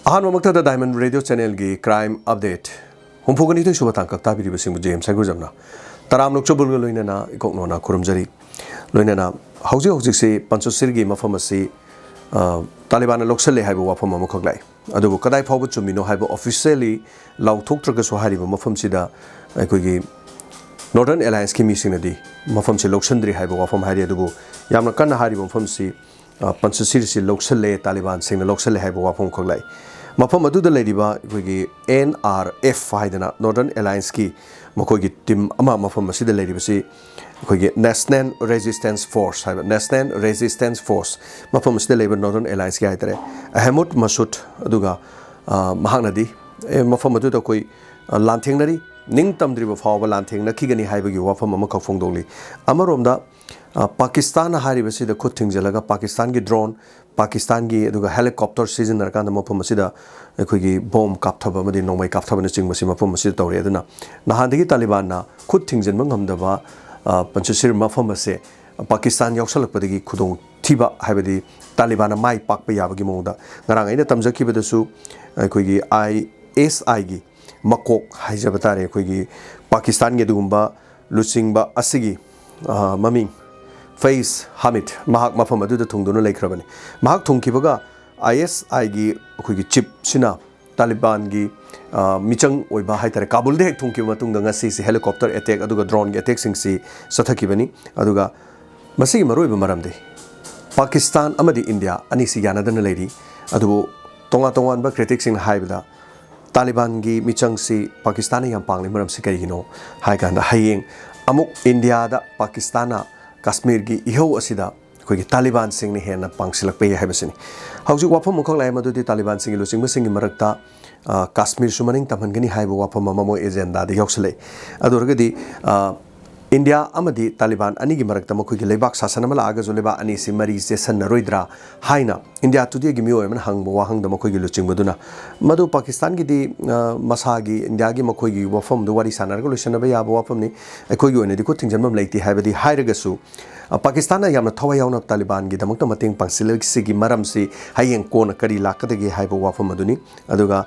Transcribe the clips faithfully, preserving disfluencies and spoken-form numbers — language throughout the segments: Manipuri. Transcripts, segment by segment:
ꯑꯍꯥꯟꯕꯃꯛꯇꯗ Diamond Radio Channelꯒꯤ Crime Update ꯍꯨꯝꯐꯨꯒ ꯅꯤꯊꯣꯏ ꯁꯨꯕ ꯇꯥꯡꯀꯛ ꯇꯥꯕꯤꯔꯤꯕꯁꯤꯡꯕꯨ ꯖꯦ ꯑꯦꯝ ꯁꯥꯏꯒꯨꯖꯝꯅ ꯇꯔꯥꯝꯅ ꯑꯣꯛꯆꯕꯒ ꯂꯣꯏꯅꯅ ꯏꯀꯣꯛꯅꯣꯅ ꯈꯨꯔꯨꯝꯖꯔꯤ꯫ ꯂꯣꯏꯅꯅ ꯍꯧꯖꯤꯛ ꯍꯧꯖꯤꯛꯁꯤ ꯄꯟꯆꯁꯤꯔꯒꯤ ꯃꯐꯝ ꯑꯁꯤ, ꯑ, ꯇꯥꯂꯤꯕꯥꯟꯅ ꯂꯧꯁꯤꯜꯂꯦ ꯍꯥꯏꯕ ꯋꯥꯐꯝ ꯑꯃꯈꯛ ꯂꯥꯛꯏ꯫ ꯑꯗꯨꯕꯨ ꯀꯗꯥꯏ ꯐꯥꯎꯕ ꯆꯨꯝꯃꯤꯅꯣ ꯍꯥꯏꯕ officially ꯂꯥꯎꯊꯣꯛꯇ꯭ꯔꯒꯁꯨ ꯍꯥꯏꯔꯤꯕ ꯃꯐꯝꯁꯤꯗ ꯑꯩꯈꯣꯏꯒꯤ Northern Allianceꯀꯤ ꯃꯤꯁꯤꯡꯅꯗꯤ ꯃꯐꯝꯁꯤ ꯂꯧꯁꯤꯟꯗ꯭ꯔꯤ ꯍꯥꯏꯕ ꯋꯥꯐꯝ ꯍꯥꯏꯔꯤ꯫ ꯑꯗꯨꯕꯨ ꯌꯥꯝꯅ ꯀꯟꯅ ꯍꯥꯏꯔꯤꯕ ꯃꯐꯝꯁꯤ ꯑ, ꯄꯟꯆꯁꯤꯔꯁꯤ ꯂꯧꯁꯤꯜꯂꯦ, ꯇꯥꯂꯤꯕꯥꯟꯁꯤꯡꯅ ꯂꯧꯁꯤꯜꯂꯦ ꯍꯥꯏꯕ ꯋꯥꯐꯝ ꯈꯛ ꯂꯥꯛꯏ꯫ ꯃꯐꯝ ꯑꯗꯨꯗ ꯂꯩꯔꯤꯕ ꯑꯩꯈꯣꯏꯒꯤ N R F ꯍꯥꯏꯗꯅ Northern Allianceꯀꯤ ꯃꯈꯣꯏꯒꯤ team ꯑꯃ ꯃꯐꯝ ꯑꯁꯤꯗ ꯂꯩꯔꯤꯕꯁꯤ ꯑꯩꯈꯣꯏꯒꯤ National Resistance Force ꯍꯥꯏꯕ, National Resistance Force, ꯃꯐꯝ ꯑꯁꯤꯗ ꯂꯩꯕ Northern Allianceꯀꯤ ꯍꯥꯏꯇꯥꯔꯦ, ꯑꯍꯃꯨꯗ ꯃꯁꯨꯗ, ꯑꯗꯨꯒ, ꯑ, ꯃꯍꯥꯛꯅꯗꯤ, "ꯑꯦ, ꯃꯐꯝ ꯑꯗꯨꯗ ꯑꯩꯈꯣꯏ, ꯑ, ꯂꯥꯟꯊꯦꯡꯅꯔꯤ, ꯅꯤꯡꯇꯝꯗ꯭ꯔꯤꯕ ꯐꯥꯎꯕ ꯂꯥꯟꯊꯦꯡꯅꯈꯤꯒꯅꯤ" ꯍꯥꯏꯕꯒꯤ ꯋꯥꯐꯝ ꯑꯃꯈꯛ ꯐꯣꯡꯗꯣꯛꯂꯤ꯫ ꯑꯃꯔꯣꯝꯗ, ꯑ, ꯄꯥꯀꯤꯁꯇꯥꯟ ꯍꯥꯏꯔꯤꯕꯁꯤꯗ ꯈꯨꯠ ꯊꯤꯡꯖꯤꯜꯂꯒ ꯄꯥꯀꯤꯁꯇꯥꯟꯒꯤ drone, ꯄꯥꯀꯤꯁꯇꯥꯟꯒꯤ ꯑꯗꯨꯒ helicopter ꯁꯤꯖꯤꯟꯅꯔꯀꯥꯟꯗ ꯃꯐꯝ ꯑꯁꯤꯗ ꯑꯩꯈꯣꯏꯒꯤ bomb ꯀꯥꯞꯊꯕ ꯑꯃꯗꯤ ꯅꯣꯡꯃꯩ ꯀꯥꯞꯊꯕꯅꯆꯤꯡꯕꯁꯤ ꯃꯐꯝ ꯑꯁꯤꯗ ꯇꯧꯔꯦ꯫ ꯑꯗꯨꯅ ꯅꯍꯥꯟꯗꯒꯤ ꯇꯥꯂꯤꯕꯥꯟꯅ ꯈꯨꯠ ꯊꯤꯡꯖꯤꯟꯕ ꯉꯝꯗꯕ, ꯑ, ꯄꯟꯆꯁꯤꯔ ꯃꯐꯝ ꯑꯁꯦ ꯄꯥꯀꯤꯁꯇꯥꯟ ꯌꯥꯎꯁꯜꯂꯛꯄꯗꯒꯤ ꯈꯨꯗꯣꯡꯊꯤꯕ, ꯍꯥꯏꯕꯗꯤ ꯇꯥꯂꯤꯕꯥꯟꯅ ꯃꯥꯏ ꯄꯥꯛꯄ ꯌꯥꯕꯒꯤ ꯃꯑꯣꯡꯗ, ꯉꯔꯥꯡ ꯑꯩꯅ ꯇꯝꯖꯈꯤꯕꯗꯁꯨ ꯑꯩꯈꯣꯏꯒꯤ I S Iꯒꯤ ꯃꯀꯣꯛ ꯍꯥꯏꯖꯕ ꯇꯥꯔꯦ, ꯑꯩꯈꯣꯏꯒꯤ ꯄꯥꯀꯤꯁꯇꯥꯟꯒꯤ ꯑꯗꯨꯒꯨꯝꯕ ꯂꯨꯆꯤꯡꯕ ꯑꯁꯤꯒꯤ, ꯑ, ꯃꯃꯤꯡ ꯐꯩꯖ ꯍꯥꯃꯤꯗ, ꯃꯍꯥꯛ ꯃꯐꯝ ꯑꯗꯨꯗ ꯊꯨꯡꯗꯨꯅ ꯂꯩꯈ꯭ꯔꯕꯅꯤ꯫ ꯃꯍꯥꯛ ꯊꯨꯡꯈꯤꯕꯒ I S Iꯒꯤ ꯑꯩꯈꯣꯏꯒꯤ chiefꯁꯤꯅ ꯇꯥꯂꯤꯕꯥꯟꯒꯤ, ꯑ, ꯃꯤꯆꯪ ꯑꯣꯏꯕ ꯍꯥꯏꯇꯥꯔꯦ, ꯀꯥꯕꯨꯜꯗ ꯍꯦꯛ ꯊꯨꯡꯈꯤꯕ ꯃꯇꯨꯡꯗ ꯉꯁꯤꯁꯤ helicopter attack ꯑꯗꯨꯒ droneꯒꯤ attackꯁꯤꯡꯁꯤ ꯆꯠꯊꯈꯤꯕꯅꯤ꯫ ꯑꯗꯨꯒ ꯃꯁꯤꯒꯤ ꯃꯔꯨꯑꯣꯏꯕ ꯃꯔꯝꯗꯤ ꯄꯥꯀꯤꯁꯇꯥꯟ ꯑꯃꯗꯤ ꯏꯟꯗꯤꯌꯥ ꯑꯅꯤꯁꯤ ꯌꯥꯅꯗꯅ ꯂꯩꯔꯤ꯫ ꯑꯗꯨꯕꯨ ꯇꯣꯉꯥꯟ ꯇꯣꯉꯥꯟꯕ criticꯁꯤꯡꯅ ꯍꯥꯏꯕꯗ ꯇꯥꯂꯤꯕꯥꯟꯒꯤ ꯃꯤꯆꯪꯁꯤ ꯄꯥꯀꯤꯁꯇꯥꯟꯅ ꯌꯥꯝ ꯄꯥꯡꯂꯤ꯫ ꯃꯔꯝꯁꯤ ꯀꯔꯤꯒꯤꯅꯣ ꯍꯥꯏ ꯀꯥꯟꯗ, ꯍꯌꯦꯡ ꯑꯃꯨꯛ ꯏꯟꯗꯤꯌꯥꯗ ꯄꯥꯀꯤꯁꯇꯥꯟꯅ ꯀꯥꯁꯃꯤꯔꯒꯤ ꯏꯍꯧ ꯑꯁꯤꯗ ꯑꯩꯈꯣꯏꯒꯤ ꯇꯥꯂꯤꯕꯥꯟꯁꯤꯡꯅ ꯍꯦꯟꯅ ꯄꯥꯡꯁꯤꯜꯂꯛꯄ ꯌꯥꯏ ꯍꯥꯏꯕꯁꯤꯅꯤ꯫ ꯍꯧꯖꯤꯛ ꯋꯥꯐꯝ ꯑꯃꯈꯛ ꯂꯥꯛꯑꯦ, ꯃꯗꯨꯗꯤ ꯇꯥꯂꯤꯕꯥꯟꯁꯤꯡꯒꯤ ꯂꯨꯆꯤꯡꯕꯁꯤꯡꯒꯤ ꯃꯔꯛꯇ, ꯑ, ꯀꯥꯁꯃꯤꯔꯁꯨ ꯃꯅꯤꯡ ꯇꯝꯍꯟꯒꯅꯤ ꯍꯥꯏꯕ ꯋꯥꯐꯝ ꯑꯃ ꯃꯣꯏ agendaꯗ ꯌꯥꯎꯁꯜꯂꯛꯏ꯫ ꯑꯗꯨ ꯑꯣꯏꯔꯒꯗꯤ, ꯑ, ꯏꯟꯗꯤꯌꯥ ꯑꯃꯗꯤ ꯇꯥꯂꯤꯕꯥꯟ ꯑꯅꯤꯒꯤ ꯃꯔꯛꯇ ꯃꯈꯣꯏꯒꯤ ꯂꯩꯕꯥꯛ ꯁꯥꯁꯟ ꯑꯃ ꯂꯥꯛꯑꯒꯁꯨ ꯂꯩꯕꯥꯛ ꯑꯅꯤꯁꯤ ꯃꯔꯤ ꯆꯦꯁꯟꯅꯔꯣꯏꯗ꯭ꯔꯥ ꯍꯥꯏꯅ ꯏꯟꯗꯤꯌꯥ ꯇꯨꯗꯦꯒꯤ ꯃꯤꯑꯣꯏ ꯑꯃꯅ ꯍꯪꯕ ꯋꯥꯍꯪꯗ ꯃꯈꯣꯏꯒꯤ ꯂꯨꯆꯤꯡꯕꯗꯨꯅ, ꯃꯗꯨ ꯄꯥꯀꯤꯁꯇꯥꯟꯒꯤꯗꯤ, ꯑ, ꯃꯁꯥꯒꯤ, ꯏꯟꯗꯤꯌꯥꯒꯤ ꯃꯈꯣꯏꯒꯤ ꯋꯥꯐꯝꯗꯨ ꯋꯥꯔꯤ ꯁꯥꯟꯅꯔꯒ ꯂꯣꯏꯁꯤꯟꯅꯕ ꯌꯥꯕ ꯋꯥꯐꯝꯅꯤ, ꯑꯩꯈꯣꯏꯒꯤ ꯑꯣꯏꯅꯗꯤ ꯈꯨꯠ ꯊꯤꯡꯖꯤꯟꯐꯝ ꯂꯩꯇꯦ ꯍꯥꯏꯕꯗꯤ ꯍꯥꯏꯔꯒꯁꯨ, ꯑ, ꯄꯥꯀꯤꯁꯇꯥꯟꯅ ꯌꯥꯝꯅ ꯊꯋꯥꯏ ꯌꯥꯎꯅ ꯇꯥꯂꯤꯕꯥꯟꯒꯤꯗꯃꯛꯇ ꯃꯇꯦꯡ ꯄꯥꯡꯁꯤꯜꯂꯛꯂꯤꯁꯤꯒꯤ ꯃꯔꯝꯁꯤ ꯍꯌꯦꯡ ꯀꯣꯟꯅ ꯀꯔꯤ ꯂꯥꯛꯀꯗꯒꯦ ꯍꯥꯏꯕ ꯋꯥꯐꯝ ꯑꯗꯨꯅꯤ꯫ ꯑꯗꯨꯒ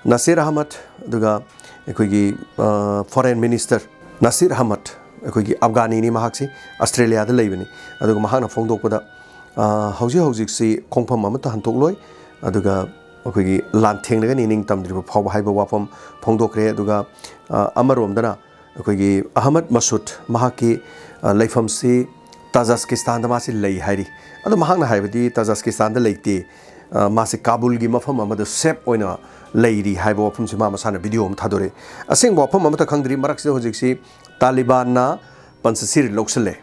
ꯅꯁꯤꯔ ꯑꯍꯃꯗ, ꯑꯗꯨꯒ ꯑꯩꯈꯣꯏꯒꯤ, ꯑ, ꯐꯣꯔꯦꯟ ꯃꯤꯅꯤꯁꯇꯔ ꯅꯁꯤꯔ ꯑꯍꯃꯗ, ꯑꯩꯈꯣꯏꯒꯤ ꯑꯐꯒꯥꯅꯤꯅꯤ, ꯃꯍꯥꯛꯁꯤ ꯑꯁꯇ꯭ꯔꯦꯂꯤꯌꯥꯗ ꯂꯩꯕꯅꯤ꯫ ꯑꯗꯨꯒ ꯃꯍꯥꯛꯅ ꯐꯣꯡꯗꯣꯛꯄꯗ, ꯑ, ꯍꯧꯖꯤꯛ ꯍꯧꯖꯤꯛꯁꯤ ꯈꯣꯡꯐꯝ ꯑꯃꯠꯇ ꯍꯟꯊꯣꯛꯂꯣꯏ, ꯑꯗꯨꯒ ꯑꯩꯈꯣꯏꯒꯤ ꯂꯥꯟꯊꯦꯡꯅꯒꯅꯤ ꯅꯤꯡꯇꯝꯗ꯭ꯔꯤꯕ ꯐꯥꯎꯕ ꯍꯥꯏꯕ ꯋꯥꯐꯝ ꯐꯣꯡꯗꯣꯛꯈ꯭ꯔꯦ꯫ ꯑꯗꯨꯒ, ꯑ, ꯑꯃꯔꯣꯝꯗꯅ ꯑꯩꯈꯣꯏꯒꯤ ꯑꯍꯃꯗ ꯃꯁꯨꯗ, ꯃꯍꯥꯛꯀꯤ, ꯑ, ꯂꯩꯐꯝꯁꯤ ꯇꯥꯖꯥꯁꯀꯤꯁꯇꯥꯟꯗ ꯃꯥꯁꯤ ꯂꯩ ꯍꯥꯏꯔꯤ꯫ ꯑꯗꯣ ꯃꯍꯥꯛꯅ ꯍꯥꯏꯕꯗꯤ ꯇꯥꯖꯥꯁꯀꯤꯁꯇꯥꯟꯗ ꯂꯩꯇꯦ, ꯑ, ꯃꯥꯁꯤ ꯀꯥꯕꯨꯜꯒꯤ ꯃꯐꯝ ꯑꯃꯗ ꯁꯦꯐ ꯑꯣꯏꯅ ꯂꯩꯔꯤ ꯍꯥꯏꯕ ꯋꯥꯐꯝꯁꯤ ꯃꯥ ꯃꯁꯥꯅ ꯚꯤꯗꯤꯑꯣ ꯑꯃ ꯊꯥꯗꯣꯔꯛꯑꯦ꯫ ꯑꯁꯦꯡꯕ ꯋꯥꯐꯝ ꯑꯃꯠꯇ ꯈꯪꯗ꯭ꯔꯤ꯫ ꯃꯔꯛꯁꯤꯗ ꯍꯧꯖꯤꯛꯁꯤ ꯇꯥꯂꯤꯕꯥꯟꯅ ꯄꯟꯆꯁꯤꯔ ꯂꯧꯁꯤꯜꯂꯦ,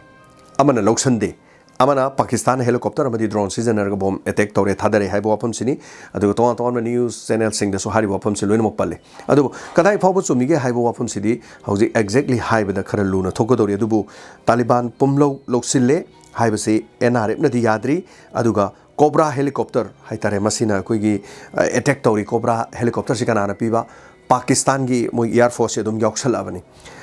ꯑꯃꯅ ꯂꯧꯁꯤꯟꯗꯦ, ꯑꯃꯅ ꯄꯥꯀꯤꯁꯇꯥꯟ ꯍꯦꯂꯤꯀꯣꯞꯇꯔ ꯑꯃꯗꯤ ꯗ꯭ꯔꯣꯟ ꯁꯤꯖꯤꯟꯅꯔꯒ ꯕꯣꯝ ꯑꯦꯇꯦꯛ ꯇꯧꯔꯦ, ꯊꯥꯗꯔꯦ ꯍꯥꯏꯕ ꯋꯥꯐꯝꯁꯤꯅꯤ꯫ ꯑꯗꯨꯒ ꯇꯣꯉꯥꯟ ꯇꯣꯉꯥꯟꯕ ꯅ꯭ꯌꯨꯁ ꯆꯦꯅꯦꯜꯁꯤꯡꯗꯁꯨ ꯍꯥꯏꯔꯤꯕ ꯋꯥꯐꯝꯁꯤ ꯂꯣꯏꯅꯃꯛ ꯄꯜꯂꯤ꯫ ꯑꯗꯨꯕꯨ ꯀꯗꯥꯏ ꯐꯥꯎꯕ ꯆꯨꯝꯃꯤꯒꯦ ꯍꯥꯏꯕ ꯋꯥꯐꯝꯁꯤꯗꯤ ꯍꯧꯖꯤꯛ ꯑꯦꯛꯖꯦꯛꯂꯤ ꯍꯥꯏꯕꯗ ꯈꯔ ꯂꯨꯅ ꯊꯣꯛꯀꯗꯧꯔꯤ꯫ ꯑꯗꯨꯕꯨ ꯇꯥꯂꯤꯕꯥꯟ ꯄꯨꯝꯂꯧ ꯂꯧꯁꯤꯜꯂꯦ ꯍꯥꯏꯕꯁꯤ ꯑꯦꯟ ꯑꯥꯔ ꯑꯦꯐꯅꯗꯤ ꯌꯥꯗ꯭ꯔꯤ, ꯑꯗꯨꯒ ꯀꯣꯕ꯭ꯔꯥ ꯍꯦꯂꯤꯀꯣꯞꯇꯔ ꯍꯥꯏꯇꯥꯔꯦ, ꯃꯁꯤꯅ ꯑꯩꯈꯣꯏꯒꯤ, ꯑ, ꯑꯦꯇꯦꯛ ꯇꯧꯔꯤ꯫ ꯀꯣꯕ꯭ꯔꯥ ꯍꯦꯂꯤꯀꯣꯞꯇꯔꯁꯤ ꯀꯅꯥꯅ ꯄꯤꯕ? ꯄꯥꯀꯤꯁꯇꯥꯟꯒꯤ ꯃꯣꯏ ꯑꯦꯌꯔ ꯐꯣꯔꯁꯁꯤ ꯑꯗꯨꯝ ꯌꯥꯎꯁꯜꯂꯛꯑꯕꯅꯤ꯫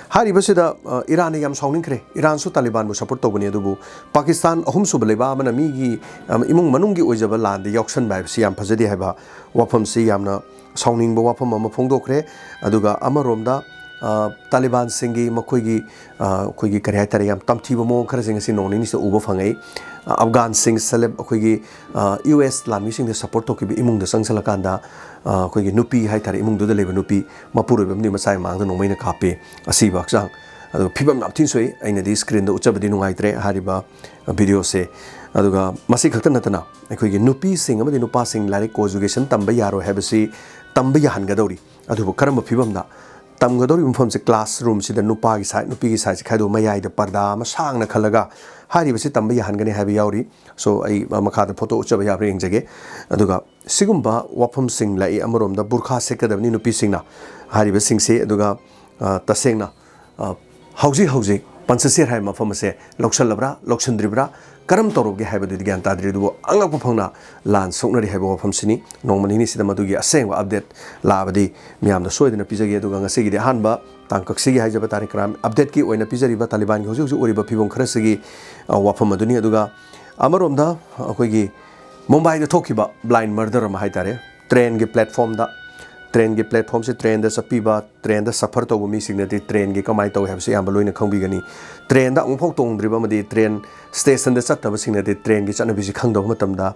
ꯍꯥꯏꯔꯤꯕꯁꯤꯗ, ꯑ, ꯏꯔꯥꯟꯅ ꯌꯥꯝ ꯁꯥꯎꯅꯤꯡꯈ꯭ꯔꯦ꯫ ꯏꯔꯥꯟꯁꯨ ꯇꯥꯂꯤꯕꯥꯟꯕꯨ ꯁꯄꯣꯔꯠ ꯇꯧꯕꯅꯤ, ꯑꯗꯨꯕꯨ ꯄꯥꯀꯤꯁꯇꯥꯟ ꯑꯍꯨꯝꯁꯨꯕ ꯂꯩꯕꯥꯛ ꯑꯃꯅ ꯃꯤꯒꯤ, ꯑ, ꯏꯃꯨꯡ ꯃꯅꯨꯡꯒꯤ ꯑꯣꯏꯖꯕ ꯂꯥꯟꯗ ꯌꯥꯎꯁꯟꯕ ꯍꯥꯏꯕꯁꯤ ꯌꯥꯝ ꯐꯖꯗꯦ ꯍꯥꯏꯕ ꯋꯥꯐꯝꯁꯤ ꯌꯥꯝꯅ ꯁꯥꯎꯅꯤꯡꯕ ꯋꯥꯐꯝ ꯑꯃ ꯐꯣꯡꯗꯣꯛꯈ꯭ꯔꯦ꯫ ꯑꯗꯨꯒ ꯑꯃꯔꯣꯝꯗ, ꯑ, ꯇꯥꯂꯤꯕꯥꯟꯁꯤꯡꯒꯤ ꯃꯈꯣꯏꯒꯤ, ꯑ, ꯑꯩꯈꯣꯏꯒꯤ ꯀꯔꯤ ꯍꯥꯏꯇꯥꯔꯦ, ꯌꯥꯝ ꯇꯝꯊꯤꯕ ꯃꯑꯣꯡ ꯈꯔꯁꯦ ꯉꯁꯤ ꯅꯣꯡ ꯅꯤꯅꯤꯁꯤꯗ ꯎꯕ ꯐꯪꯉꯛꯏ꯫ ꯑ, ꯑꯐꯒꯥꯟꯁꯤꯡ ꯁꯦꯂꯦꯕ ꯑꯩꯈꯣꯏꯒꯤ, ꯑ, ꯌꯨ ꯑꯦꯁ ꯂꯥꯟꯃꯤꯁꯤꯡꯗ ꯁꯄꯣꯔꯠ ꯇꯧꯈꯤꯕ ꯏꯃꯨꯡꯗ ꯆꯪꯁꯤꯜꯂꯀꯥꯟꯗ, ꯑ, ꯑꯩꯈꯣꯏꯒꯤ ꯅꯨꯄꯤ ꯍꯥꯏꯇꯥꯔꯦ, ꯏꯃꯨꯡꯗꯨꯗ ꯂꯩꯕ ꯅꯨꯄꯤ ꯃꯄꯨꯔꯣꯏꯕ ꯑꯃꯗꯤ ꯃꯆꯥꯒꯤ ꯃꯃꯥꯡꯗ ꯅꯣꯡꯃꯩꯅ ꯀꯥꯞꯄꯤ꯫ ꯑꯁꯤꯕ ꯍꯛꯆꯥꯡ꯫ ꯑꯗꯨꯒ ꯐꯤꯕꯝ ꯌꯥꯝ ꯊꯤꯅ ꯁꯣꯛꯏ꯫ ꯑꯩꯅꯗꯤ ꯁ꯭ꯀ꯭ꯔꯤꯟꯗ ꯎꯠꯆꯕꯗꯤ ꯅꯨꯡꯉꯥꯏꯇ꯭ꯔꯦ ꯍꯥꯏꯔꯤꯕ ꯚꯤꯗꯤꯑꯣꯁꯦ꯫ ꯑꯗꯨꯒ ꯃꯁꯤ ꯈꯛꯇ ꯅꯠꯇꯅ ꯑꯩꯈꯣꯏꯒꯤ ꯅꯨꯄꯤꯁꯤꯡ ꯑꯃꯗꯤ ꯅꯨꯄꯥꯁꯤꯡ ꯂꯥꯏꯔꯤꯛ ꯀꯣ ꯑꯦꯖꯨꯀꯦꯁꯟ ꯇꯝꯕ ꯌꯥꯔꯣꯏ ꯍꯥꯏꯕꯁꯤ ꯇꯝꯕ ꯌꯥꯍꯟꯒꯗꯧꯔꯤ꯫ ꯑꯗꯨꯕꯨ ꯀꯔꯝꯕ ꯐꯤꯕꯝꯗ? ꯇꯝꯒꯗꯧꯔꯤꯕ ꯃꯐꯝꯁꯦ ꯀ꯭ꯂꯥꯁꯔꯨꯝꯁꯤꯗ ꯅꯨꯄꯥꯒꯤ ꯁꯥꯏꯠ, ꯅꯨꯄꯤꯒꯤ ꯁꯥꯏꯠꯁꯦ ꯈꯥꯏꯗꯣꯛꯑ ꯃꯌꯥꯏꯗ ꯄꯔꯗꯥ ꯑꯃ ꯁꯥꯡꯅ ꯈꯜꯂꯒ ꯍꯥꯏꯔꯤꯕꯁꯤ ꯇꯝꯕ ꯌꯥꯍꯟꯒꯅꯤ ꯍꯥꯏꯕ ꯌꯥꯎꯔꯤ꯫ So, ꯑꯩ ꯃꯈꯥꯗ ꯐꯣꯇꯣ ꯎꯠꯆꯕ ꯌꯥꯕ꯭ꯔꯥ ꯌꯦꯡꯖꯒꯦ꯫ ꯑꯗꯨꯒ ꯁꯤꯒꯨꯝꯕ ꯋꯥꯐꯝꯁꯤꯡ ꯂꯥꯛꯏ꯫ ꯑꯃꯔꯣꯝꯗ ꯕꯨꯔꯈꯥ ꯁꯦꯠꯀꯗꯕꯅꯤ ꯅꯨꯄꯤꯁꯤꯡꯅ ꯍꯥꯏꯔꯤꯕꯁꯤꯡꯁꯦ꯫ ꯑꯗꯨꯒ, ꯑ, ꯇꯁꯦꯡꯅ, ꯑ, ꯍꯧꯖꯤꯛ ꯍꯧꯖꯤꯛ ꯄꯟꯆꯁꯦꯔ ꯍꯥꯏꯕ ꯃꯐꯝ ꯑꯁꯦ ꯂꯧꯁꯜꯂꯕ꯭ꯔꯥ, ꯂꯧꯁꯤꯟꯗ꯭ꯔꯤꯕ꯭ꯔꯥ, ꯀꯔꯝ ꯇꯧꯔꯕꯒꯦ ꯍꯥꯏꯕꯗꯨꯗꯤ ꯒ꯭ꯌꯥꯟ ꯇꯥꯗ꯭ꯔꯤ꯫ ꯑꯗꯨꯕꯨ ꯑꯉꯛꯄ ꯐꯪꯅ ꯂꯥꯟ ꯁꯣꯛꯅꯔꯤ ꯍꯥꯏꯕ ꯋꯥꯐꯝꯁꯤꯅꯤ꯫ ꯅꯣꯡꯃ ꯅꯤꯅꯤꯁꯤꯗ ꯃꯗꯨꯒꯤ ꯑꯁꯦꯡꯕ update ꯂꯥꯛꯑꯕꯗꯤ ꯃꯤꯌꯥꯝꯗ ꯁꯣꯏꯗꯅ ꯄꯤꯖꯒꯦ꯫ ꯑꯗꯨꯒ ꯉꯁꯤꯒꯤꯗꯤ ꯑꯍꯥꯟꯕ ꯇꯥꯡꯀꯛꯁꯤꯒꯤ ꯍꯥꯏꯖꯕ ꯇꯥꯔꯦ, crime updateꯀꯤ ꯑꯣꯏꯅ ꯄꯤꯖꯔꯤꯕ ꯇꯥꯂꯤꯕꯥꯟꯒꯤ ꯍꯧꯖꯤꯛ ꯍꯧꯖꯤꯛ ꯑꯣꯏꯔꯤꯕ ꯐꯤꯕꯝ ꯈꯔꯁꯤꯒꯤ, ꯑ, ꯋꯥꯐꯝ ꯑꯗꯨꯅꯤ꯫ ꯑꯗꯨꯒ ꯑꯃꯔꯣꯝꯗ ꯑꯩꯈꯣꯏꯒꯤ ꯃꯨꯝꯕꯥꯏꯗ ꯊꯣꯛꯈꯤꯕ blind murder ꯑꯃ ꯍꯥꯏ ꯇꯥꯔꯦ, trainꯒꯤ platformꯗ, trainꯒꯤ platformꯁꯦ trainꯗ ꯆꯠꯄꯤꯕ, trainꯗ suffer ꯇꯧꯕ ꯃꯤꯁꯤꯡꯅꯗꯤ trainꯒꯤ ꯀꯃꯥꯏꯅ ꯇꯧꯏ ꯍꯥꯏꯕꯁꯤ ꯑꯌꯥꯝꯕ ꯂꯣꯏꯅ ꯈꯪꯕꯤꯒꯅꯤ꯫ Trainꯗ ꯑꯃꯨꯛꯐꯥꯎ ꯇꯣꯡꯗ꯭ꯔꯤꯕ ꯑꯃꯗꯤ train stationꯗ ꯆꯠꯇꯕꯁꯤꯡꯅꯗꯤ trainꯒꯤ ꯆꯠꯅꯕꯤꯁꯤ ꯈꯪꯗꯕ ꯃꯇꯝꯗ,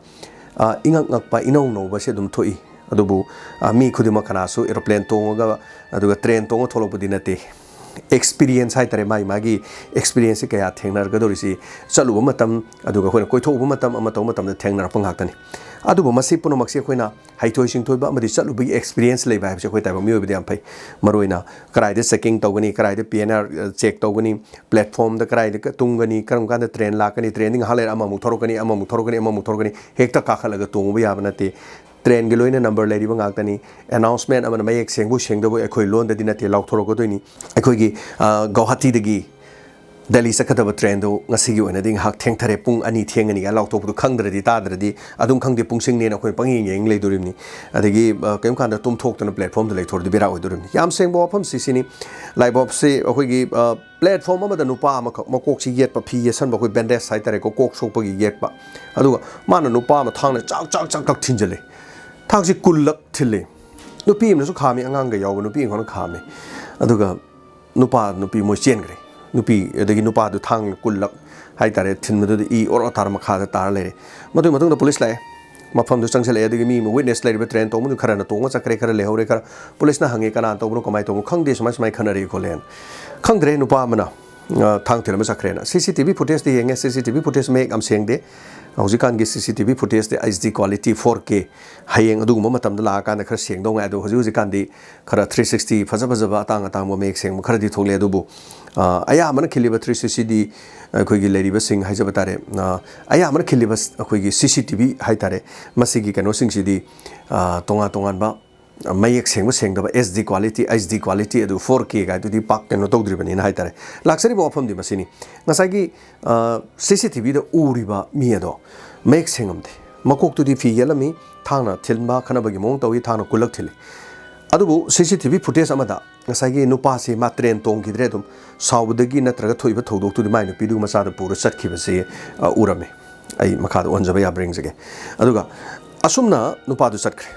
ꯑ, ꯏꯉꯛ ꯉꯛꯄ, ꯏꯅꯧ ꯅꯧꯕꯁꯤ ꯑꯗꯨꯝ ꯊꯣꯛꯏ꯫ ꯑꯗꯨꯕꯨ, ꯑ, ꯃꯤ ꯈꯨꯗꯤꯡꯃꯛ ꯀꯅꯥꯁꯨ aeroplane ꯇꯣꯡꯉꯒ, ꯑꯗꯨꯒ train ꯇꯣꯡꯉ ꯊꯣꯛꯂꯛꯄꯗꯤ ꯅꯠꯇꯦ꯫ Experience ꯍꯥꯏ ꯇꯥꯔꯦ, ꯃꯥꯒꯤ ꯃꯥꯒꯤ experienceꯁꯤ ꯀꯌꯥ ꯊꯦꯡꯅꯔꯒꯗꯧꯔꯤꯁꯤ, ꯆꯠꯂꯨꯕ ꯃꯇꯝ, ꯑꯗꯨꯒ ꯑꯩꯈꯣꯏꯅ ꯀꯣꯏꯊꯣꯛꯎꯕ ꯃꯇꯝ, ꯑꯃ ꯇꯧꯕ ꯃꯇꯝꯗ ꯊꯦꯡꯅꯔꯛꯄ ꯉꯥꯛꯇꯅꯤ꯫ ꯑꯗꯨꯕꯨ ꯃꯁꯤ ꯄꯨꯝꯅꯃꯛꯁꯤ ꯑꯩꯈꯣꯏꯅ ꯍꯩꯊꯣꯏ ꯁꯤꯡꯊꯣꯏꯕ ꯑꯃꯗꯤ ꯆꯠꯂꯨꯕꯒꯤ experience ꯂꯩꯕ ꯍꯥꯏꯕꯁꯤ ꯑꯩꯈꯣꯏ ꯇꯥꯏꯕꯪ ꯃꯤꯑꯣꯏꯕꯗ ꯌꯥꯝ ꯐꯩ꯫ ꯃꯔꯨꯑꯣꯏꯅ ꯀꯗꯥꯏꯗ checking ꯇꯧꯒꯅꯤ, ꯀꯗꯥꯏꯗ P N R check ꯇꯧꯒꯅꯤ, platformꯗ ꯀꯗꯥꯏꯗ ꯇꯨꯝꯒꯅꯤ, ꯀꯔꯝ ꯀꯥꯟꯗ train ꯂꯥꯛꯀꯅꯤ, trainꯗꯤ ꯉꯥꯏꯍꯥꯛ ꯂꯩꯔ ꯑꯃꯃꯨꯛ ꯊꯧꯔꯛꯀꯅꯤ, ꯑꯃꯃꯨꯛ ꯊꯧꯔꯛꯀꯅꯤ, ꯑꯃꯃꯨꯛ ꯊꯧꯔꯛꯀꯅꯤ, ꯍꯦꯛꯇ ꯀꯥꯈꯠꯂꯒ ꯇꯣꯡꯉꯨꯕ ꯌꯥꯕ ꯅꯠꯇꯦ꯫ Trainꯒꯤ ꯂꯣꯏꯅ number ꯂꯩꯔꯤꯕ ꯉꯥꯛꯇꯅꯤ꯫ Announcement ꯑꯃꯅ ꯃꯌꯦꯛ ꯁꯦꯡꯕꯨ ꯁꯦꯡꯗꯕꯨ ꯑꯩꯈꯣꯏ ꯂꯣꯟꯗꯗꯤ ꯅꯠꯇꯦ, ꯂꯥꯎꯊꯣꯔꯛꯀꯗꯣꯏꯅꯤ꯫ ꯑꯩꯈꯣꯏꯒꯤ, ꯑ, ꯒꯧꯍꯥꯇꯤꯗꯒꯤ ꯗꯦꯜꯂꯤ ꯆꯠꯀꯗꯕ trainꯗꯨ ꯉꯁꯤꯒꯤ ꯑꯣꯏꯅꯗꯤ ꯉꯥꯏꯍꯥꯛ ꯊꯦꯡꯊꯔꯦ, ꯄꯨꯡ ꯑꯅꯤ ꯊꯦꯡꯒꯅꯤ ꯀꯥꯏꯅ ꯂꯥꯎꯊꯣꯛꯄꯗꯨ ꯈꯪꯗ꯭ꯔꯗꯤ, ꯇꯥꯗ꯭ꯔꯗꯤ, ꯑꯗꯨꯝ ꯈꯪꯗꯦ, ꯄꯨꯡꯁꯤꯡꯅꯦꯅ ꯑꯩꯈꯣꯏꯅ ꯄꯪꯌꯦꯡ ꯌꯦꯡ ꯂꯩꯗꯣꯔꯤꯕꯅꯤ꯫ ꯑꯗꯒꯤ, ꯑ, ꯀꯔꯤꯒꯨꯝꯕ ꯀꯥꯟꯗ ꯇꯨꯝꯊꯣꯛꯇꯅ platformꯗ ꯂꯩꯊꯣꯔꯗꯤ ꯕꯦꯔꯥ ꯑꯣꯏꯗꯣꯔꯤꯕꯅꯤ꯫ ꯌꯥꯝ ꯁꯦꯡꯕ ꯋꯥꯐꯝꯁꯤ ꯁꯤꯅꯤ꯫ ꯂꯥꯏꯕꯛꯁꯤ ꯑꯩꯈꯣꯏꯒꯤ, ꯑ, platform ꯑꯃꯗ ꯅꯨꯄꯥ ꯑꯃꯈꯛ ꯃꯀꯣꯛꯁꯤ ꯌꯦꯠꯄ, ꯐꯤ ꯌꯦꯠꯁꯟꯕ, ꯑꯩꯈꯣꯏ bandage ꯍꯥꯏ ꯇꯥꯔꯦꯀꯣ, ꯀꯣꯛ ꯁꯣꯛꯄꯒꯤ ꯌꯦꯠꯄ꯫ ꯑꯗꯨꯒ ꯃꯥꯅ ꯅꯨꯄꯥ ꯑꯃ ꯊꯥꯡꯅ ꯆꯥꯛ, ꯆꯥꯛ, ꯆꯥꯛ, ꯆꯥꯛ ꯊꯤꯟꯖꯜꯂꯦ꯫ ꯊꯥꯡꯁꯤ ꯀꯨꯟꯂꯛ ꯊꯤꯜꯂꯦ꯫ ꯅꯨꯄꯤ ꯑꯃꯅꯁꯨ ꯈꯥꯝꯃꯤ, ꯑꯉꯥꯡꯒ ꯌꯥꯎꯕ ꯅꯨꯄꯤ ꯑꯃꯈꯛꯅ ꯈꯥꯝꯃꯤ꯫ ꯑꯗꯨꯒ ꯅꯨꯄꯥ, ꯅꯨꯄꯤ ꯃꯣꯏ ꯆꯦꯟꯈ꯭ꯔꯦ꯫ ꯅꯨꯄꯤ, ꯑꯗꯒꯤ ꯅꯨꯄꯥꯗꯨ ꯊꯥꯡ ꯀꯨꯟꯂꯛ ꯍꯥꯏ ꯇꯥꯔꯦ, ꯊꯤꯟꯕꯗꯨꯗ ꯏ ꯑꯣꯔꯣ ꯇꯥꯔ ꯃꯈꯥꯗ ꯇꯥꯔ ꯂꯩꯔꯦ꯫ ꯃꯗꯨꯒꯤ ꯃꯇꯨꯡꯗ police ꯂꯥꯛꯑꯦ, ꯃꯐꯝꯗꯨ ꯆꯪꯁꯤꯜꯂꯛꯑꯦ꯫ ꯑꯗꯒꯤ ꯃꯤ ꯑꯃ witness ꯂꯩꯔꯤꯕ train ꯇꯣꯡꯕꯗꯨ ꯈꯔꯅ ꯇꯣꯡꯉ ꯆꯠꯈ꯭ꯔꯦ, ꯈꯔ ꯂꯩꯍꯧꯔꯦ, ꯈꯔ policeꯅ ꯍꯪꯉꯦ, "ꯀꯅꯥ ꯇꯧꯕꯅꯣ, ꯀꯃꯥꯏꯅ ꯇꯧꯕꯅꯣ?" "ꯈꯪꯗꯦ, ꯁꯨꯃꯥꯏ ꯁꯨꯃꯥꯏꯅ ꯈꯟꯅꯔꯛꯏ ꯈꯣꯠꯂꯦꯅ"꯫ ꯈꯪꯗ꯭ꯔꯦ, ꯅꯨꯄꯥ ꯑꯃꯅ, ꯑ, ꯊꯥꯡ ꯊꯤꯜꯂꯝꯃ ꯆꯠꯈ꯭ꯔꯦꯅ꯫ C C T V footageꯇ ꯌꯦꯡꯉꯦ, C C T V footage ꯃꯌꯦꯛ ꯌꯥꯝ ꯁꯦꯡꯗꯦ꯫ ꯍꯧꯖꯤꯛꯀꯥꯟꯒꯤ C C T V footageꯇꯤ H D quality four K, ꯍꯌꯦꯡ ꯑꯗꯨꯒꯨꯝꯕ ꯃꯇꯝꯗ ꯂꯥꯛꯑꯀꯥꯟꯗ ꯈꯔ ꯁꯦꯡꯗꯧ ꯉꯥꯏ꯫ ꯑꯗꯣ ꯍꯧꯖꯤꯛ ꯍꯧꯖꯤꯛꯀꯥꯟꯗꯤ ꯈꯔ three sixty ꯐꯖ ꯐꯖꯕ ꯑꯇꯥꯡ ꯑꯇꯥꯡꯕ ꯃꯌꯦꯛ ꯁꯦꯡꯕ ꯈꯔꯗꯤ ꯊꯣꯛꯂꯦ꯫ ꯑꯗꯨꯕꯨ, ꯑ, ꯑꯌꯥꯝꯕꯅ ꯈꯤꯜꯂꯤꯕ three sixtyꯗꯤ ꯑꯩꯈꯣꯏꯒꯤ ꯂꯩꯔꯤꯕꯁꯤꯡ ꯍꯥꯏꯖꯕ ꯇꯥꯔꯦ, ꯑ, ꯑꯌꯥꯝꯕꯅ ꯈꯤꯜꯂꯤꯕ ꯑꯩꯈꯣꯏꯒꯤ C C T V ꯍꯥꯏ ꯇꯥꯔꯦ, ꯃꯁꯤꯒꯤ ꯀꯩꯅꯣꯁꯤꯡꯁꯤꯗꯤ, ꯑ, ꯇꯣꯉꯥꯟ ꯇꯣꯉꯥꯟꯕ ꯃꯌꯦꯛ ꯁꯦꯡꯕ ꯁꯦꯡꯗꯕ, HD quality, HD quality, ꯑꯗꯨ four K ꯀꯥꯏꯗꯨꯗꯤ ꯄꯥꯛ ꯀꯩꯅꯣ ꯇꯧꯗ꯭ꯔꯤꯕꯅꯤꯅ ꯍꯥꯏꯇꯥꯔꯦ꯫ ꯂꯥꯛꯆꯔꯤꯕ ꯋꯥꯐꯝꯗꯤ ꯃꯁꯤꯅꯤ꯫ ꯉꯁꯥꯏꯒꯤ CCTVꯗ ꯎꯔꯤꯕ ꯃꯤ ꯑꯗꯣ ꯃꯌꯦꯛ ꯁꯦꯡꯉꯝꯗꯦ꯫ ꯃꯀꯣꯛꯇꯨꯗꯤ ꯐꯤ ꯌꯦꯠꯂꯝꯃꯤ, ꯊꯥꯡꯅ ꯊꯤꯟꯕ ꯈꯠꯅꯕꯒꯤ ꯃꯑꯣꯡ ꯇꯧꯏ, ꯊꯥꯡꯅ ꯀꯨꯜꯂꯛ ꯊꯤꯜꯂꯤ꯫ ꯑꯗꯨꯕꯨ CCTV footage ꯑꯃꯗ ꯉꯁꯥꯏꯒꯤ ꯅꯨꯄꯥꯁꯤ ꯃꯥ train ꯇꯣꯡꯈꯤꯗ꯭ꯔꯦ, ꯑꯗꯨꯝ ꯁꯥꯎꯕꯗꯒꯤ ꯅꯠꯇ꯭ꯔꯒ ꯊꯣꯛꯏꯕ ꯊꯧꯗꯣꯛꯇꯨꯗꯤ ꯃꯥꯏ ꯅꯨꯄꯤꯗꯨꯒ ꯃꯆꯥꯗꯨ ꯄꯨꯔ ꯆꯠꯈꯤꯕꯁꯤ, ꯑ, ꯎꯔꯝꯃꯤ꯫ ꯑꯩ ꯃꯈꯥꯗ ꯑꯣꯟꯖꯕ ꯌꯥꯕ꯭ꯔꯥ ꯌꯦꯡꯖꯒꯦ꯫ ꯑꯗꯨꯒ ꯑꯁꯨꯝꯅ ꯅꯨꯄꯥꯗꯨ ꯆꯠꯈ꯭ꯔꯦ꯫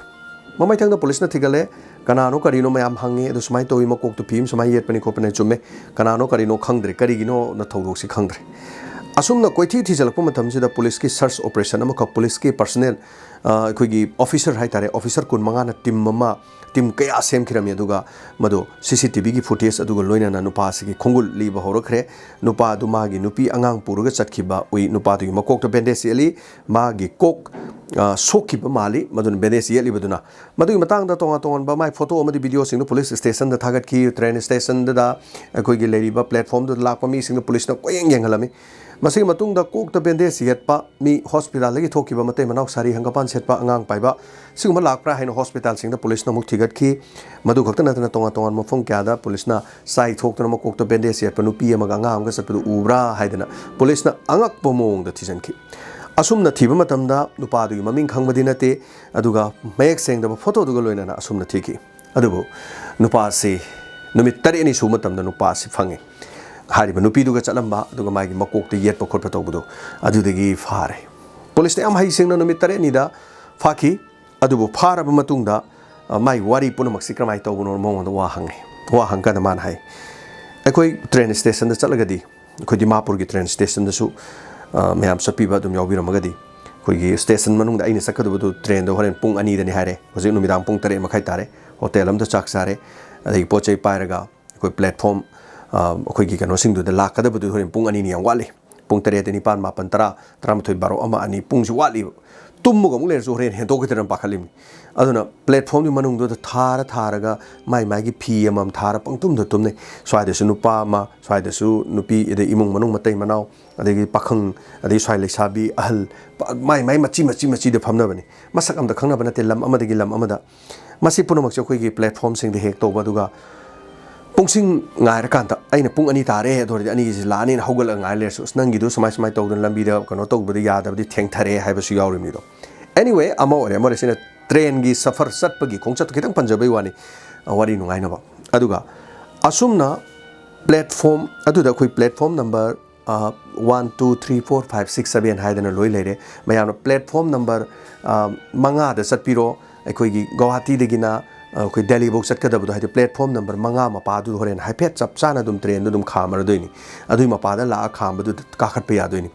ꯃꯃꯩꯊꯪꯗ ꯄꯨꯂꯤꯁꯅ ꯊꯤꯒꯠꯂꯦ꯫ ꯀꯅꯥꯅꯣ ꯀꯔꯤꯅꯣ ꯃꯌꯥꯝ ꯍꯪꯉꯦ꯫ ꯑꯗꯨ ꯁꯨꯃꯥꯏꯅ ꯇꯧꯏ, ꯃꯀꯣꯛꯇꯨ ꯐꯤ ꯑꯃ ꯁꯨꯃꯥꯏꯅ ꯌꯦꯠꯄꯅꯤ ꯈꯣꯠꯄꯅꯤ꯫ ꯆꯨꯝꯃꯦ, ꯀꯅꯥꯅꯣ ꯀꯔꯤꯅꯣ ꯈꯪꯗ꯭ꯔꯦ, ꯀꯔꯤꯒꯤꯅꯣꯅ ꯊꯧꯗꯣꯛꯁꯤ ꯈꯪꯗ꯭ꯔꯦ꯫ ꯑꯁꯨꯝꯅ ꯀꯣꯏꯊꯤ ꯊꯤꯖꯤꯜꯂꯛꯄ ꯃꯇꯝꯁꯤꯗ ꯄꯨꯂꯤꯁꯀꯤ search operation ꯑꯃꯈꯛ, ꯄꯨꯂꯤꯁꯀꯤ personnel, ꯑ, ꯑꯩꯈꯣꯏꯒꯤ officer ꯍꯥꯏꯇꯥꯔꯦ, officer ꯀꯨꯟꯃꯉꯥꯅ team ꯑꯃ, team ꯀꯌꯥ ꯁꯦꯝꯈꯤꯔꯝꯃꯤ꯫ ꯑꯗꯨꯒ ꯃꯗꯨ CCTVꯒꯤ footage ꯑꯗꯨꯒ ꯂꯣꯏꯅꯅ ꯅꯨꯄꯥꯁꯤꯒꯤ ꯈꯣꯡꯒꯨꯜ ꯂꯤꯕ ꯍꯧꯔꯛꯈ꯭ꯔꯦ꯫ ꯅꯨꯄꯥꯗꯨ ꯃꯥꯒꯤ ꯅꯨꯄꯤ ꯑꯉꯥꯡ ꯄꯨꯔꯒ ꯆꯠꯈꯤꯕ ꯎꯏ꯫ ꯅꯨꯄꯥꯗꯨꯒꯤ ꯃꯀꯣꯛꯇ bandage ꯌꯦꯠꯂꯤ, ꯃꯥꯒꯤ ꯀꯣꯛ, ꯑ, ꯁꯣꯛꯈꯤꯕ ꯃꯥꯜꯂꯤ, ꯃꯗꯨꯅ bandage ꯌꯦꯠꯂꯤꯕꯗꯨꯅ꯫ ꯃꯗꯨꯒꯤ ꯃꯇꯥꯡꯗ ꯇꯣꯉꯥꯟ ꯇꯣꯉꯥꯟꯕ ꯃꯥꯏ photo ꯑꯃꯗꯤ videoꯁꯤꯡꯗꯨ ꯄꯨꯂꯤꯁ stationꯗ ꯊꯥꯒꯠꯈꯤ꯫ Train stationꯗꯨꯗ ꯑꯩꯈꯣꯏꯒꯤ ꯂꯩꯔꯤꯕ platformꯗꯨꯗ ꯂꯥꯛꯄ ꯃꯤꯁꯤꯡꯗꯨ ꯄꯨꯂꯤꯁꯅ ꯀꯣꯏꯌꯦꯡ ꯌꯦꯡꯍꯜꯂꯝꯃꯤ꯫ ꯃꯁꯤꯒꯤ ꯃꯇꯨꯡꯗ ꯀꯣꯛꯇ bandage ꯌꯦꯠꯄ ꯃꯤ hospitalꯗꯒꯤ ꯊꯣꯛꯈꯤꯕ ꯃꯇꯩ ꯃꯅꯥꯎ ꯁꯥꯔꯤ ꯍꯪꯒꯄꯥꯟ ꯁꯦꯠꯄ ꯑꯉꯥꯡ ꯄꯥꯏꯕ ꯁꯤꯒꯨꯝꯕ ꯂꯥꯛꯄ꯭ꯔꯥ ꯍꯥꯏꯅ hospitalꯁꯤꯡꯗ ꯄꯨꯂꯤꯁꯅ ꯑꯃꯨꯛ ꯊꯤꯒꯠꯈꯤ꯫ ꯃꯗꯨ ꯈꯛꯇ ꯅꯠꯇꯅ ꯇꯣꯉꯥꯟ ꯇꯣꯉꯥꯟꯕ ꯃꯐꯝ ꯀꯌꯥꯗ ꯄꯨꯂꯤꯁꯅ ꯆꯥꯏ ꯊꯣꯛꯇꯨꯅ ꯃꯀꯣꯛꯇ bandage ꯌꯦꯠꯄ ꯅꯨꯄꯤ ꯑꯃꯒ ꯑꯉꯥꯡ ꯑꯃꯒ ꯆꯠꯄꯗꯨ ꯎꯕ꯭ꯔꯥ ꯍꯥꯏꯗꯅ ꯄꯨꯂꯤꯁꯅ ꯑꯉꯛꯄ ꯃꯑꯣꯡꯗ ꯊꯤꯖꯤꯟꯈꯤ꯫ ꯑꯁꯨꯝꯅ ꯊꯤꯕ ꯃꯇꯝꯗ ꯅꯨꯄꯥꯗꯨꯒꯤ ꯃꯃꯤꯡ ꯈꯪꯕꯗꯤ ꯅꯠꯇꯦ, ꯑꯗꯨꯒ ꯃꯌꯦꯛ ꯁꯦꯡꯗꯕ photoꯗꯨꯒ ꯂꯣꯏꯅꯅ ꯑꯁꯨꯝꯅ ꯊꯤꯈꯤ꯫ ꯑꯗꯨꯕꯨ ꯅꯨꯄꯥꯁꯤ ꯅꯨꯃꯤꯠ ꯇꯔꯦꯠꯅꯤ ꯁꯨꯕ ꯃꯇꯝꯗ ꯅꯨꯄꯥꯁꯤ ꯐꯪꯉꯤ꯫ ꯍꯥꯏꯔꯤꯕ ꯅꯨꯄꯤꯗꯨꯒ ꯆꯠꯂꯝꯕ, ꯑꯗꯨꯒ ꯃꯥꯒꯤ ꯃꯀꯣꯛꯇ ꯌꯦꯠꯄ ꯈꯣꯠꯄ ꯇꯧꯕꯗꯣ, ꯑꯗꯨꯗꯒꯤ ꯐꯥꯔꯦ꯫ ꯄꯨꯂꯤꯁꯅ ꯌꯥꯝ ꯍꯩꯁꯤꯡꯅ ꯅꯨꯃꯤꯠ ꯇꯔꯦꯠꯅꯤꯗ ꯐꯥꯈꯤ꯫ ꯑꯗꯨꯕꯨ ꯐꯥꯔꯕ ꯃꯇꯨꯡꯗ, ꯑ, ꯃꯥꯒꯤ ꯋꯥꯔꯤ ꯄꯨꯝꯅꯃꯛꯁꯤ ꯀꯔꯝꯍꯥꯏꯅ ꯇꯧꯕꯅꯣ ꯃꯉꯣꯟꯗ ꯋꯥ ꯍꯪꯉꯤ꯫ ꯋꯥ ꯍꯪꯀꯥꯟꯗ ꯃꯥꯅ ꯍꯥꯏ, "ꯑꯩꯈꯣꯏ train stationꯗ ꯆꯠꯂꯒꯗꯤ, ꯑꯩꯈꯣꯏ ꯗꯤꯃꯥꯄꯨꯔꯒꯤ train stationꯗꯁꯨ, ꯑ, ꯃꯌꯥꯝ ꯆꯠꯄꯤꯕ ꯑꯗꯨꯝ ꯌꯥꯎꯕꯤꯔꯝꯃꯒꯗꯤ, ꯑꯩꯈꯣꯏꯒꯤ station ꯃꯅꯨꯡꯗ ꯑꯩꯅ ꯆꯠꯀꯗꯕꯗꯨ trainꯗꯣ ꯍꯣꯔꯦꯟ ꯄꯨꯡ ꯑꯅꯤꯗꯅꯤ ꯍꯥꯏꯔꯦ, ꯍꯧꯖꯤꯛ ꯅꯨꯃꯤꯗꯥꯡ ꯄꯨꯡ ꯇꯔꯦꯠ ꯃꯈꯥꯏ ꯇꯥꯔꯦ, hotel ꯑꯝꯗ ꯆꯥꯛ ꯆꯥꯔꯦ, ꯑꯗꯒꯤ ꯄꯣꯠ ꯆꯩ ꯄꯥꯏꯔꯒ ꯑꯩꯈꯣꯏ platform, ꯑ, ꯑꯩꯈꯣꯏꯒꯤ ꯀꯩꯅꯣꯁꯤꯡꯗꯨꯗ ꯂꯥꯛꯀꯗꯕꯗꯨ ꯍꯣꯔꯦꯟ ꯄꯨꯡ ꯑꯅꯤꯅꯤ ꯌꯥꯝ ꯋꯥꯠꯂꯤ꯫ ꯄꯨꯡ ꯇꯔꯦꯠ, ꯅꯤꯄꯥꯟ, ꯃꯥꯄꯟ, ꯇꯔꯥ, ꯇꯔꯥꯃꯥꯊꯣꯏ, ꯕꯥꯔꯣ, ꯑꯃ, ꯑꯅꯤ, ꯄꯨꯡꯁꯤ ꯋꯥꯠꯂꯤꯕ꯫ ꯇꯨꯝꯃꯒ ꯑꯃꯨꯛ ꯂꯩꯔꯁꯨ ꯍꯣꯔꯦꯟ ꯍꯦꯟꯗꯣꯛꯈꯤꯗ꯭ꯔꯅ ꯄꯥꯈꯠꯂꯤꯃꯤ꯫ ꯑꯗꯨꯅ platformꯗꯨꯒꯤ ꯃꯅꯨꯡꯗꯨꯗ ꯊꯥꯔ ꯊꯥꯔꯒ ꯃꯥꯏ ꯃꯥꯏꯒꯤ ꯐꯤ ꯑꯃꯃꯝ ꯊꯥꯔ ꯄꯪꯇꯨꯝꯗ ꯇꯨꯝꯅꯩ꯫ ꯁ꯭ꯋꯥꯏꯗꯁꯨ ꯅꯨꯄꯥ ꯑꯃ, ꯁ꯭ꯋꯥꯏꯗꯁꯨ ꯅꯨꯄꯤ, ꯑꯗꯩ ꯏꯃꯨꯡ ꯃꯅꯨꯡ ꯃꯇꯩ ꯃꯅꯥꯎ, ꯑꯗꯒꯤ ꯄꯥꯈꯪ, ꯑꯗꯒꯤ ꯁ꯭ꯋꯥꯏ ꯂꯩꯁꯥꯕꯤ, ꯑꯍꯜ, ꯄ-, ꯃꯥꯏ ꯃꯥꯏ ꯃꯆꯤ ꯃꯆꯤ ꯃꯆꯤꯗ ꯐꯝꯅꯕꯅꯤ꯫ ꯃꯁꯛ ꯑꯝꯇ ꯈꯪꯅꯕ ꯅꯠꯇꯦ, ꯂꯝ ꯑꯃꯗꯒꯤ ꯂꯝ ꯑꯃꯗ꯫ ꯃꯁꯤ ꯄꯨꯝꯅꯃꯛꯁꯦ ꯑꯩꯈꯣꯏꯒꯤ ꯄ꯭ꯂꯦꯠꯐꯣꯝꯁꯤꯡꯗ ꯍꯦꯛ ꯇꯧꯕ, ꯑꯗꯨꯒ ꯄꯨꯡꯁꯤꯡ ꯉꯥꯏꯔꯀꯥꯟꯗ ꯑꯩꯅ ꯄꯨꯡ ꯑꯅꯤ ꯇꯥꯔꯦ, ꯑꯗꯨ ꯑꯣꯏꯔꯗꯤ ꯑꯅꯤꯒꯤꯁꯤ ꯂꯥꯛꯑꯅꯤꯅ ꯍꯧꯒꯠꯂꯒ ꯉꯥꯏ ꯂꯩꯔꯁꯨ, "ꯑꯁ, ꯅꯪꯒꯤꯗꯨ ꯁꯨꯃꯥꯏ ꯁꯨꯃꯥꯏ ꯇꯧꯗꯅ ꯂꯝꯕꯤꯗ ꯀꯩꯅꯣ ꯇꯧꯕꯗ ꯌꯥꯗꯕꯗꯤ ꯊꯦꯡꯊꯔꯦ" ꯍꯥꯏꯕꯁꯨ ꯌꯥꯎꯔꯤꯕꯅꯤꯗꯣ꯫ Anyway, ꯑꯃ ꯑꯣꯏꯔꯦ, ꯑꯃ ꯑꯣꯏꯔꯦ, ꯁꯤꯅ ꯇ꯭ꯔꯦꯟꯒꯤ ꯁꯐꯔ ꯆꯠꯄꯒꯤ ꯈꯣꯡꯆꯠꯇꯨ ꯈꯤꯇꯪ ꯄꯟꯖꯕꯩ ꯋꯥꯅꯤ, ꯑ, ꯋꯥꯔꯤ ꯅꯨꯡꯉꯥꯏꯅꯕ꯫ ꯑꯗꯨꯒ ꯑꯁꯨꯝꯅ ꯄ꯭ꯂꯦꯠꯐꯣꯝ ꯑꯗꯨꯗ ꯑꯩꯈꯣꯏ ꯄ꯭ꯂꯦꯠꯐꯣꯝ ꯅꯝꯕꯔ, ꯑ, one, two, three, four, five, six, seven ꯍꯥꯏꯗꯅ ꯂꯣꯏ ꯂꯩꯔꯦ꯫ ꯃꯌꯥꯝꯅ ꯄ꯭ꯂꯦꯠꯐꯣꯝ ꯅꯝꯕꯔ, ꯑ, ꯃꯉꯥꯗ ꯆꯠꯄꯤꯔꯣ꯫ ꯑꯩꯈꯣꯏꯒꯤ ꯒꯧꯍꯥꯇꯤꯗꯒꯤꯅ, ꯑ, ꯑꯩꯈꯣꯏ ꯗꯦꯜꯂꯤꯐꯧ ꯆꯠꯀꯗꯕꯗꯣ, ꯍꯥꯏꯗꯤ ꯄ꯭ꯂꯦꯠꯐꯣꯝ ꯅꯝꯕꯔ ꯃꯉꯥ ꯃꯄꯥꯗꯨ ꯍꯣꯔꯦꯟ ꯍꯥꯏꯐꯦꯠ ꯆꯞ ꯆꯥꯅ ꯑꯗꯨꯝ ꯇ꯭ꯔꯦꯟꯗꯨ ꯑꯗꯨꯝ ꯈꯥꯝꯃꯔꯗꯣꯏꯅꯤ꯫ ꯑꯗꯨꯒꯤ ꯃꯄꯥꯗ ꯂꯥꯛꯑ ꯈꯥꯝꯕꯗꯨꯗ ꯀꯥꯈꯠꯄ ꯌꯥꯗꯣꯏꯅꯤ꯫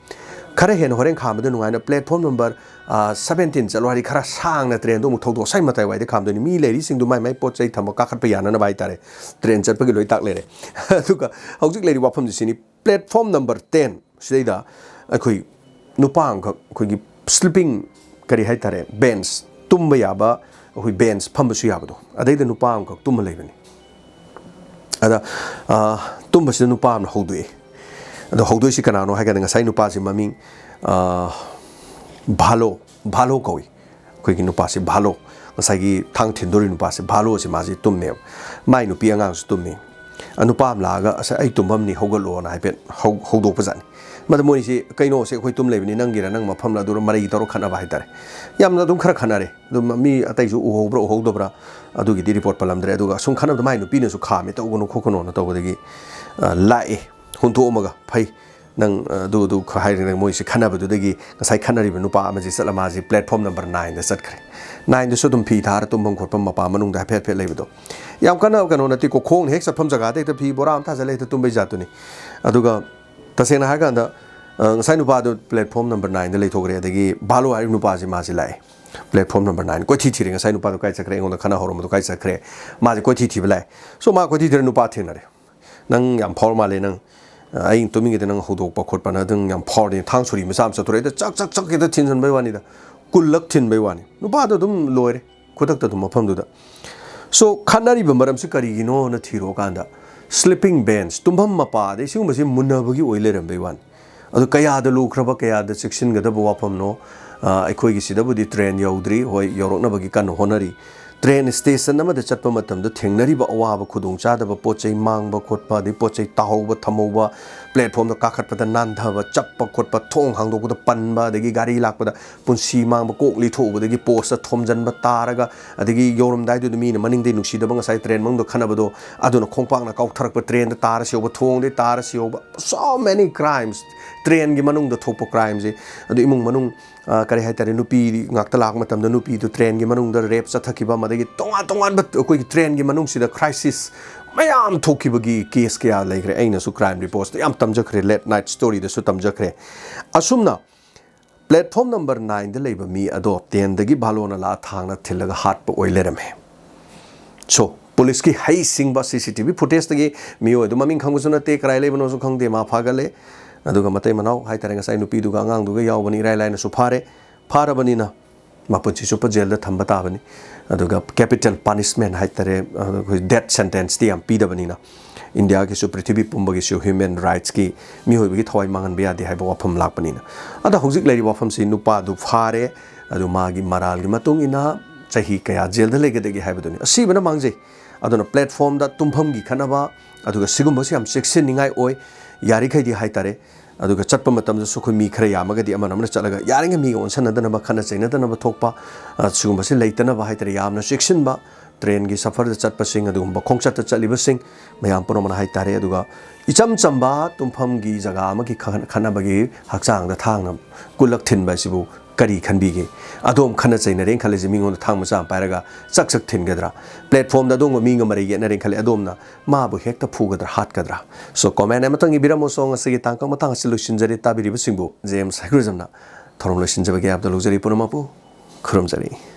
ꯈꯔ ꯍꯦꯟꯅ ꯍꯣꯔꯦꯟ ꯈꯥꯝꯕꯗ ꯅꯨꯡꯉꯥꯏꯅ ꯄ꯭ꯂꯦꯠꯐꯣꯝ ꯅꯝꯕꯔ, ꯑ, seventeen ꯆꯠꯂꯣ ꯍꯥꯏꯗꯤ ꯈꯔ ꯁꯥꯡꯅ ꯇ꯭ꯔꯦꯟꯗꯣ ꯑꯃꯨꯛ ꯊꯧꯗꯣꯛ ꯑꯁꯥꯏ ꯃꯇꯥꯏ ꯋꯥꯏꯗ ꯈꯥꯝꯗꯣꯏꯅꯤ꯫ ꯃꯤ ꯂꯩꯔꯤꯁꯤꯡꯗꯨ ꯃꯥꯏ ꯃꯥꯏ ꯄꯣꯠ ꯆꯩ ꯊꯝꯕ ꯀꯥꯈꯠꯄ ꯌꯥꯅꯅꯕ ꯍꯥꯏꯇꯥꯔꯦ꯫ ꯇ꯭ꯔꯦꯟ ꯆꯠꯄꯒꯤ ꯂꯣꯏ ꯇꯥꯛ ꯂꯩꯔꯦ꯫ ꯑꯗꯨꯒ ꯍꯧꯖꯤꯛ ꯂꯩꯔꯤꯕ ꯋꯥꯐꯝꯁꯤ ꯁꯤꯅꯤ, ꯄ꯭ꯂꯦꯠꯐꯣꯝ ꯅꯝꯕꯔ ten ꯁꯤꯗꯩꯗ ꯑꯩꯈꯣꯏ ꯅꯨꯄꯥ ꯑꯃꯈꯛ, ꯑꯩꯈꯣꯏꯒꯤ ꯁ꯭ꯂꯤꯄꯤꯡ, ꯀꯔꯤ ꯍꯥꯏꯇꯥꯔꯦ, ꯕꯦꯟꯁ, ꯇꯨꯝꯕ ꯌꯥꯕ ꯑꯩꯈꯣꯏ ꯕꯦꯟꯁ ꯐꯝꯕꯁꯨ ꯌꯥꯕꯗꯣ, ꯑꯗꯩꯗ ꯅꯨꯄꯥ ꯑꯃꯈꯛ ꯇꯨꯝꯃ ꯂꯩꯕꯅꯤ꯫ ꯑꯗ, ꯑ, ꯇꯨꯝꯕꯁꯤꯗ ꯅꯨꯄꯥ ꯑꯃꯅ ꯍꯧꯗꯣꯛꯑꯦ꯫ ꯑꯗꯣ ꯍꯧꯗꯣꯛꯏꯁꯤ ꯀꯅꯥꯅꯣ ꯍꯥꯏ ꯀꯥꯟꯗ ꯉꯁꯥꯏ ꯅꯨꯄꯥꯁꯤ ꯃꯃꯤꯡ, ꯑ, ꯚꯥꯂꯣ, ꯚꯥꯂꯣ ꯀꯧꯏ꯫ ꯑꯩꯈꯣꯏꯒꯤ ꯅꯨꯄꯥꯁꯤ ꯚꯥꯂꯣ, ꯉꯁꯥꯏꯒꯤ ꯊꯥꯡ ꯊꯤꯟꯗꯣꯔꯤ ꯅꯨꯄꯥꯁꯤ ꯚꯥꯂꯣꯁꯤ ꯃꯥꯁꯤ ꯇꯨꯝꯃꯦꯕ꯫ ꯃꯥꯏ ꯅꯨꯄꯤ ꯑꯉꯥꯡꯁꯨ ꯇꯨꯝꯃꯤ꯫ ꯑ, ꯅꯨꯄꯥ ꯑꯃ ꯂꯥꯛꯑꯒ, "ꯑꯁ, ꯑꯩ ꯇꯨꯝꯐꯝꯅꯤ, ꯍꯧꯒꯠꯂꯣꯅ" ꯍꯥꯏꯐꯦꯠ ꯍꯧ-, ꯍꯧꯗꯣꯛꯄꯖꯥꯠꯅꯤ꯫ ꯃꯗꯨ ꯃꯣꯏꯁꯤ, "ꯀꯩꯅꯣ, ꯁꯤ ꯑꯩꯈꯣꯏ ꯇꯨꯝ ꯂꯩꯕꯅꯤ, ꯅꯪꯒꯤꯔ ꯅꯪ ꯃꯐꯝꯂ?" ꯑꯗꯨꯒ ꯃꯔꯩ ꯇꯧꯔ ꯈꯠꯅꯕ ꯍꯥꯏꯇꯥꯔꯦ꯫ ꯌꯥꯝꯅ ꯑꯗꯨꯝ ꯈꯔ ꯈꯠꯅꯔꯦ꯫ ꯑꯗꯨꯝ ꯃꯤ ꯑꯇꯩꯁꯨ ꯎꯍꯧꯕ꯭ꯔꯥ ꯎꯍꯧꯗꯕ꯭ꯔꯥ ꯑꯗꯨꯒꯤꯗꯤ ꯔꯤꯄꯣꯔꯠ ꯄꯜꯂꯝꯗ꯭ꯔꯦ꯫ ꯑꯗꯨꯒ ꯑꯁꯨꯝ ꯈꯠꯅꯕꯗ ꯃꯥꯏ ꯅꯨꯄꯤꯅꯁꯨ ꯈꯥꯝꯃꯦ, "ꯇꯧꯒꯅꯨ ꯈꯣꯠꯀꯅꯣꯅ" ꯇꯧꯕꯗꯒꯤ, ꯑ, ꯂꯥꯛꯑꯦ ꯍꯨꯟꯊꯣꯛꯑꯝꯃꯒ, "ꯐꯩ, ꯅꯪ, ꯑ, ꯑꯗꯨ, ꯑꯗꯨ ꯈ-" ꯍꯥꯏꯔꯒ ꯃꯣꯏꯁꯤ ꯈꯠꯅꯕꯗꯨꯗꯒꯤ ꯉꯁꯥꯏ ꯈꯠꯅꯔꯤꯕ ꯅꯨꯄꯥ ꯑꯃꯁꯤ ꯆꯠꯂ ꯃꯥꯁꯤ ꯄ꯭ꯂꯦꯠꯐꯣꯝ ꯅꯝꯕꯔ nineꯗ ꯆꯠꯈ꯭ꯔꯦ꯫ Nineꯗꯁꯨ ꯑꯗꯨꯝ ꯐꯤ ꯊꯥꯔ ꯇꯨꯝꯐꯝ ꯈꯣꯠꯐꯝ ꯃꯄꯥ ꯃꯅꯨꯡꯗ ꯍꯥꯏꯐꯦꯠ ꯍꯥꯏꯐꯦꯠ ꯂꯩꯕꯗꯣ꯫ ꯌꯥꯝ ꯀꯟꯅ ꯀꯩꯅꯣ ꯅꯠꯇꯦꯀꯣ, ꯈꯣꯡꯅ ꯍꯦꯛ ꯆꯠꯐꯝ ꯖꯒꯥꯗ ꯍꯦꯛꯇ ꯐꯤ ꯕꯣꯔꯥ ꯑꯃ ꯊꯥꯖꯤꯜꯂ ꯍꯦꯛꯇ ꯇꯨꯝꯕꯩ ꯖꯥꯠꯇꯨꯅꯤ꯫ ꯑꯗꯨꯒ ꯇꯁꯦꯡꯅ ꯍꯥꯏꯔꯀꯥꯟꯗ, ꯑ, ꯉꯁꯥꯏ ꯅꯨꯄꯥꯗꯣ ꯄ꯭ꯂꯦꯠꯐꯣꯝ ꯅꯝꯕꯔ nineꯗ ꯂꯩꯊꯣꯛꯈ꯭ꯔꯦ, ꯑꯗꯒꯤ ꯚꯥꯂꯣ ꯍꯥꯏꯔꯤꯕ ꯅꯨꯄꯥꯁꯤ ꯃꯥꯁꯤ ꯂꯥꯛꯑꯦ꯫ ꯄ꯭ꯂꯦꯠꯐꯣꯝ ꯅꯝꯕꯔ nine ꯀꯣꯏꯊꯤ ꯊꯤꯔꯦ, ꯉꯁꯥꯏ ꯅꯨꯄꯥꯗꯣ ꯀꯥꯏ ꯆꯠꯈ꯭ꯔꯦ, ꯑꯩꯉꯣꯟꯗ ꯈꯠꯅ ꯍꯧꯔꯝꯕꯗꯣ ꯀꯥꯏ ꯆꯠꯈ꯭ꯔꯦ, ꯃꯥꯁꯦ ꯀꯣꯏꯊꯤ ꯊꯤꯕ ꯂꯥꯛꯑꯦ꯫ So ꯃꯥ ꯀꯣꯏꯊꯤ ꯊꯤꯔ ꯅꯨꯄꯥ ꯊꯦꯡꯅꯔꯦ꯫ "ꯅꯪ ꯌꯥꯝ ꯐꯥꯎꯔ ꯃꯥꯜꯂꯦ, ꯅꯪ, ꯑ, ꯑꯩ ꯇꯨꯝꯃꯤꯉꯩꯗ ꯅꯪ ꯍꯧꯗꯣꯛꯄ ꯈꯣꯠꯄ, ꯅꯪ ꯑꯗꯨꯝ ꯌꯥꯝ ꯐꯥꯎꯔꯗꯤ"꯫ ꯊꯥꯡ ꯁꯣꯔꯤ ꯃꯆꯥ ꯑꯃ ꯆꯠꯊꯣꯔꯛꯑꯦ, ꯑꯗ ꯆꯛ ꯆꯛ ꯆꯛ ꯍꯦꯛꯇ ꯊꯤꯟꯖꯟꯕꯩ ꯋꯥꯅꯤꯗ, ꯀꯨꯟꯂꯛ ꯊꯤꯟꯕꯩ ꯋꯥꯅꯤ꯫ ꯅꯨꯄꯥꯗꯣ ꯑꯗꯨꯝ ꯂꯣꯏꯔꯦ ꯈꯨꯗꯛꯇ ꯑꯗꯨꯝ ꯃꯐꯝꯗꯨꯗ꯫ So ꯈꯠꯅꯔꯤꯕ ꯃꯔꯝꯁꯤ ꯀꯔꯤꯒꯤꯅꯣꯅ ꯊꯤꯔꯨꯀꯥꯟꯗ, ꯁ꯭ꯂꯤꯄꯤꯡ ꯕꯦꯟꯁ, ꯇꯨꯝꯐꯝ ꯃꯄꯥ, ꯑꯗꯩ ꯁꯤꯒꯨꯝꯕꯁꯤ ꯃꯨꯟꯅꯕꯒꯤ ꯑꯣꯏ ꯂꯩꯔꯝꯕꯩ ꯋꯥꯅꯤ꯫ ꯑꯗꯨ ꯀꯌꯥꯗ ꯂꯨꯈ꯭ꯔꯕ, ꯀꯌꯥꯗ ꯆꯦꯛꯁꯤꯟꯒꯗꯕ ꯋꯥꯐꯝꯅꯣ? ꯑ, ꯑꯩꯈꯣꯏꯒꯤ ꯁꯤꯗꯕꯨꯗꯤ ꯇ꯭ꯔꯦꯟ ꯌꯧꯗ꯭ꯔꯤ, ꯍꯣꯏ, ꯌꯧꯔꯛꯅꯕꯒꯤ ꯀꯟꯅ ꯍꯣꯠꯅꯔꯤ꯫ ꯇ꯭ꯔꯦꯟ ꯁ꯭ꯇꯦꯁꯟ ꯑꯃꯗ ꯆꯠꯄ ꯃꯇꯝꯗ ꯊꯦꯡꯅꯔꯤꯕ ꯑꯋꯥꯕ, ꯈꯨꯗꯣꯡꯆꯥꯗꯕ, ꯄꯣꯠ ꯆꯩ ꯃꯥꯡꯕ ꯈꯣꯠꯄ, ꯑꯗꯩ ꯄꯣꯠ ꯆꯩ ꯇꯥꯍꯧꯕ, ꯊꯝꯍꯧꯕ, ꯄ꯭ꯂꯦꯠꯐꯣꯝꯗ ꯀꯥꯈꯠꯄꯗ ꯅꯥꯟꯊꯕ, ꯆꯞꯄ ꯈꯣꯠꯄ, ꯊꯣꯡ ꯍꯥꯡꯗꯣꯛꯄꯗ ꯄꯟꯕ, ꯑꯗꯒꯤ ꯒꯥꯔꯤ ꯂꯥꯛꯄꯗ ꯄꯨꯟꯁꯤ ꯃꯥꯡꯕ, ꯀꯣꯛ ꯂꯤꯊꯣꯛꯎꯕꯗꯒꯤ ꯄꯣꯁꯇ ꯊꯣꯝꯖꯤꯟꯕ, ꯇꯥꯔꯒ, ꯑꯗꯒꯤ ꯌꯧꯔꯝꯗꯥꯏꯗꯨꯗ ꯃꯤꯅ ꯃꯅꯤꯡꯗꯩ ꯅꯨꯡꯁꯤꯗꯕ, ꯉꯁꯥꯏ ꯇ꯭ꯔꯦꯟ ꯃꯅꯨꯡꯗ ꯈꯠꯅꯕꯗꯣ, ꯑꯗꯨꯅ ꯈꯣꯡꯄꯥꯛꯅ ꯀꯥꯎꯊꯔꯛꯄ, ꯇ꯭ꯔꯦꯟꯗ ꯇꯥꯔ ꯁꯤꯍꯧꯕ, ꯊꯣꯡꯗꯩ ꯇꯥꯔ ꯁꯤꯍꯧꯕ, so many crimes, ꯇ꯭ꯔꯦꯟꯒꯤ ꯃꯅꯨꯡꯗ ꯊꯣꯛꯄ crimeꯁꯦ꯫ ꯑꯗꯨ ꯏꯃꯨꯡ ꯃꯅꯨꯡ, ꯑ, ꯀꯔꯤ ꯍꯥꯏꯇꯥꯔꯦ, ꯅꯨꯄꯤ ꯉꯥꯛꯇ ꯂꯥꯛꯄ ꯃꯇꯝꯗ ꯅꯨꯄꯤꯗꯨ ꯇ꯭ꯔꯦꯟꯒꯤ ꯃꯅꯨꯡꯗ ꯔꯦꯞ ꯆꯠꯊꯈꯤꯕ, ꯑꯃꯗꯒꯤ ꯇꯣꯉꯥꯟ ꯇꯣꯉꯥꯟꯕ ꯑꯩꯈꯣꯏꯒꯤ ꯇ꯭ꯔꯦꯟꯒꯤ ꯃꯅꯨꯡꯁꯤꯗ crisis ꯃꯌꯥꯝ ꯊꯣꯛꯈꯤꯕꯒꯤ ꯀꯦꯁ ꯀꯌꯥ ꯂꯩꯈ꯭ꯔꯦ꯫ ꯑꯩꯅꯁꯨ Crime Reportsꯇ ꯌꯥꯝ ꯇꯝꯖꯈ꯭ꯔꯦ, Late Night Storyꯗꯁꯨ ꯇꯝꯖꯈ꯭ꯔꯦ꯫ ꯑꯁꯨꯝꯅ platform number nineꯗ ꯂꯩꯕ ꯃꯤ ꯑꯗꯣ tenꯗꯒꯤ ꯚꯥꯂꯣꯅ ꯂꯥꯛꯑ ꯊꯥꯡꯅ ꯊꯤꯜꯂꯒ ꯍꯥꯠꯄ ꯑꯣꯏ ꯂꯩꯔꯝꯃꯦ꯫ So, ꯄꯨꯂꯤꯁꯀꯤ ꯍꯩꯁꯤꯡꯕ CCTV footageꯇꯒꯤ ꯃꯤꯑꯣꯏ ꯑꯗꯨ ꯃꯃꯤꯡ ꯈꯪꯕꯁꯨ ꯅꯠꯇꯦ, ꯀꯗꯥꯏ ꯂꯩꯕꯅꯣꯁꯨ ꯈꯪꯗꯦ, ꯃꯥ ꯐꯥꯒꯠꯂꯦ꯫ ꯑꯗꯨꯒ ꯃꯇꯩ ꯃꯅꯥꯎ ꯍꯥꯏꯇꯥꯔꯦ, ꯉꯁꯥꯏ ꯅꯨꯄꯤꯗꯨꯒ ꯑꯉꯥꯡꯗꯨꯒ ꯌꯥꯎꯕꯅꯤ, ꯏꯔꯥꯏ ꯂꯥꯏꯅꯁꯨ ꯐꯥꯔꯦ꯫ ꯐꯥꯔꯕꯅꯤꯅ ꯃꯄꯨꯟꯁꯤ ꯆꯨꯞꯄ ꯖꯦꯜꯗ ꯊꯝꯕ ꯇꯥꯕꯅꯤ꯫ ꯑꯗꯨꯒ capital punishment ꯍꯥꯏꯇꯥꯔꯦ, ꯑꯩꯈꯣꯏ death sentenceꯇꯤ ꯌꯥꯝ ꯄꯤꯗꯕꯅꯤꯅ, ꯏꯟꯗꯤꯌꯥꯒꯤꯁꯨ, ꯄ꯭ꯔꯤꯊꯤꯕꯤ ꯄꯨꯝꯕꯒꯤꯁꯨ human rightsꯀꯤ, ꯃꯤꯑꯣꯏꯕꯒꯤ ꯊꯋꯥꯏ ꯃꯥꯡꯍꯟꯕ ꯌꯥꯗꯦ ꯍꯥꯏꯕ ꯋꯥꯐꯝ ꯂꯥꯛꯄꯅꯤꯅ꯫ ꯑꯗ ꯍꯧꯖꯤꯛ ꯂꯩꯔꯤꯕ ꯋꯥꯐꯝꯁꯤ, ꯅꯨꯄꯥꯗꯨ ꯐꯥꯔꯦ, ꯑꯗꯨ ꯃꯥꯒꯤ ꯃꯔꯥꯜꯒꯤ ꯃꯇꯨꯡ ꯏꯟꯅ ꯆꯍꯤ ꯀꯌꯥ ꯖꯦꯜꯗ ꯂꯩꯒꯗꯒꯦ ꯍꯥꯏꯕꯗꯨꯅꯤ꯫ ꯑꯁꯤꯕꯅ ꯃꯥꯡꯖꯩ꯫ ꯑꯗꯨꯅ platformꯗ ꯇꯨꯝꯐꯝꯒꯤ ꯈꯠꯅꯕ, ꯑꯗꯨꯒ ꯁꯤꯒꯨꯝꯕꯁꯤ ꯌꯥꯝ ꯆꯦꯛꯁꯤꯟꯅꯤꯡꯉꯥꯏ ꯑꯣꯏ꯫ ꯌꯥꯔꯤꯈꯩꯗꯤ ꯍꯥꯏꯇꯥꯔꯦ, ꯑꯗꯨꯒ ꯆꯠꯄ ꯃꯇꯝꯗꯁꯨ ꯑꯩꯈꯣꯏ ꯃꯤ ꯈꯔ ꯌꯥꯝꯃꯒꯗꯤ ꯑꯃꯅ ꯑꯃꯅ ꯆꯠꯂꯒ ꯌꯥꯔꯤꯉꯩ ꯃꯤꯒ ꯑꯣꯟꯁꯟꯅꯗꯅꯕ, ꯈꯠꯅ ꯆꯩꯅꯗꯅꯕ ꯊꯣꯛꯄ, ꯑ, ꯁꯤꯒꯨꯝꯕꯁꯤ ꯂꯩꯇꯅꯕ ꯍꯥꯏꯇꯥꯔꯦ, ꯌꯥꯝꯅ ꯆꯦꯛꯁꯤꯟꯕ꯫ ꯇ꯭ꯔꯦꯟꯒꯤ ꯁꯐꯔꯗ ꯆꯠꯄꯁꯤꯡ, ꯑꯗꯨꯒꯨꯝꯕ ꯈꯣꯡꯆꯠꯇ ꯆꯠꯂꯤꯕꯁꯤꯡ ꯃꯌꯥꯝ ꯄꯨꯝꯅꯃꯛꯅ ꯍꯥꯏꯇꯥꯔꯦ꯫ ꯑꯗꯨꯒ ꯏꯆꯝ ꯆꯝꯕ ꯇꯨꯝꯐꯝꯒꯤ ꯖꯒꯥ ꯑꯃꯒꯤ ꯈ-, ꯈꯠꯅꯕꯒꯤ ꯍꯛꯆꯥꯡꯗ ꯊꯥꯡꯅ ꯀꯨꯜꯂꯛ ꯊꯤꯟꯕ ꯑꯁꯤꯕꯨ ꯀꯔꯤ ꯈꯟꯕꯤꯒꯦ? ꯑꯗꯣꯝ ꯈꯠꯅ ꯆꯩꯅꯔꯦꯅ ꯈꯜꯂꯁꯤ, ꯃꯤꯉꯣꯟꯗ ꯊꯥꯡ ꯃꯆꯥ ꯑꯃ ꯄꯥꯏꯔꯒ ꯆꯛ ꯆꯛ ꯊꯤꯟꯒꯗ꯭ꯔꯥ? Platformꯗ ꯑꯗꯣꯝꯒ ꯃꯤꯒ ꯃꯔꯩ ꯌꯦꯠꯅꯔꯦꯅ ꯈꯜꯂꯤ, ꯑꯗꯣꯝꯅ ꯃꯥꯕꯨ ꯍꯦꯛꯇ ꯐꯨꯒꯗ꯭ꯔꯥ, ꯍꯥꯠꯀꯗ꯭ꯔꯥ? So, comment ꯑꯃꯇꯪ ꯏꯕꯤꯔꯝꯃꯣ꯫ So, ꯉꯁꯤꯒꯤ ꯇꯥꯡꯀꯛ ꯃꯇꯥꯡ ꯑꯁꯤ ꯂꯣꯏꯁꯤꯟꯖꯔꯦ꯫ ꯇꯥꯕꯤꯔꯤꯕꯁꯤꯡꯕꯨ James ꯍꯩꯀ꯭ꯔꯨꯖꯝꯅ ꯊꯧꯔꯝ ꯂꯣꯏꯁꯤꯟꯖꯕꯒꯤ ꯑꯌꯥꯕꯗ ꯂꯧꯖꯔꯤ꯫ ꯄꯨꯝꯅꯃꯛꯄꯨ ꯈꯨꯔꯨꯝꯖꯔꯤ꯫